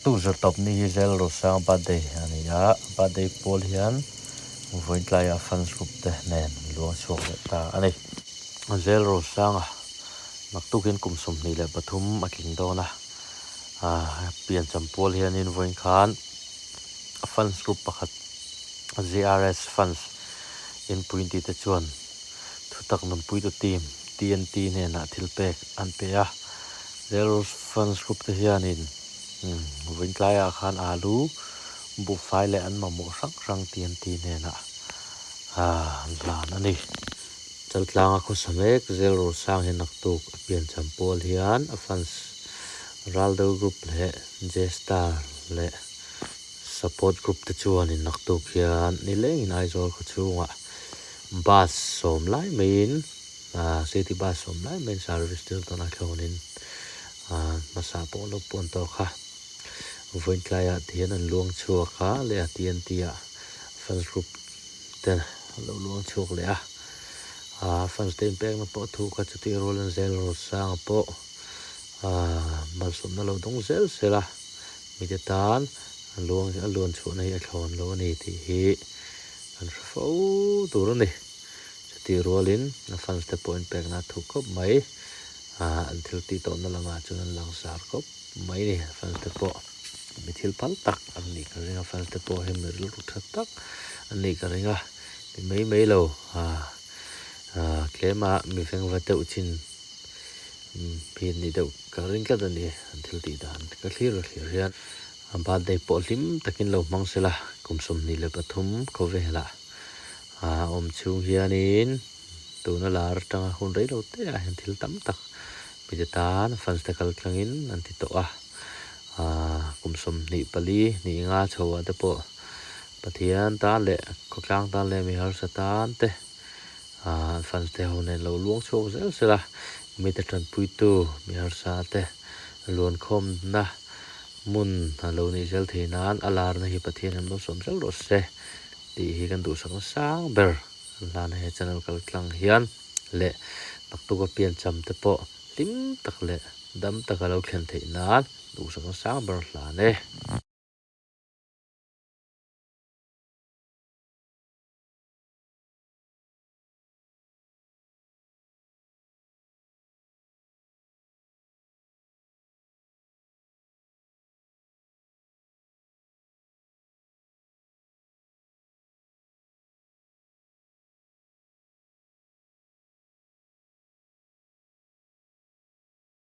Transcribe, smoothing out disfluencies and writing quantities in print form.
Naktuk zirtawp ni hi Zelrosang birthday a ni a, birthday pawl hian vawiin tlaiah fans group te nen an luang chhuak leh ta a ni. Zelrosanga naktuk hian kum 23 a tling dawn a, piancham pawl hianin vawiin khan fans group pakhat ZRS fans inpui inti te chuan thutak nunpuitu team TNT hnenah thil pek an pe a. Zelros fans group te hianin vawiin tlaiah khan alu buhfai leh an mamawh hrang hrang TNT hnenah an hlan a ni. Chaltlanga khawsa mek Zelrosang hi naktuk a piancham pawl hian a fans Raldo group leh J-star leh support group te chuanin naktuk hian nilengin Aizawl khawchhungah bus sawm lai maiin City bus sawm lai maiin service tir dawn a thlawnin hmasa pawh lo pawn tawh kha vawiin tlaiah te hian an luang chhuak a leh a TNT ah fans group te an lo luang chhuak leh a fans te inpekna pawh thu kha chutih rual an zel Rosanga pawh malsawmna lo dawng zel zel a mite tan a luang a luan chhuahna hi a thlawn lo a ni tih hi kan hre fo tur a ni. Chutih rualin a fans te pawh inpekna a thu khawp mai an thil tih tawhna lamah chuan an langsar khawp mai a ni. Fans te pawh mi thil phal tak an nih ka ring a, fans te pawh hi mi rilru tha tak an nih ka ring a, mi mai mai lo tlema mi vengva deuh chin hi an nih deuh ka ring tlat a ni an thil tih dan ka thlir a thlir hian a birthday pawh hlim takin lo hmang sela kum 23 khawvelah a awm chhung hianin tuna lar atanga hun rei lo te ah hian thil tam tak mite tan fans te kal tlangin an ti tawh a kum 24 hnih nga chho ah te pawh Pathian tan leh khawtlang tan leh mi harsa tan te fans te ho nen lo luang chhuak zel zel a mite tanpuitu mi harsa te luankhawmna hmun a lo nih zel theih nan a larna hi Pathian hian lo sawm zel rawh se tih hi kan duhsakna sang ber kan hlan a he channel kal tlang hian leh naktuk a piancham te pawh hlim tak leh dam taka lo thlen theih nan duhsakna sang ber hlan e.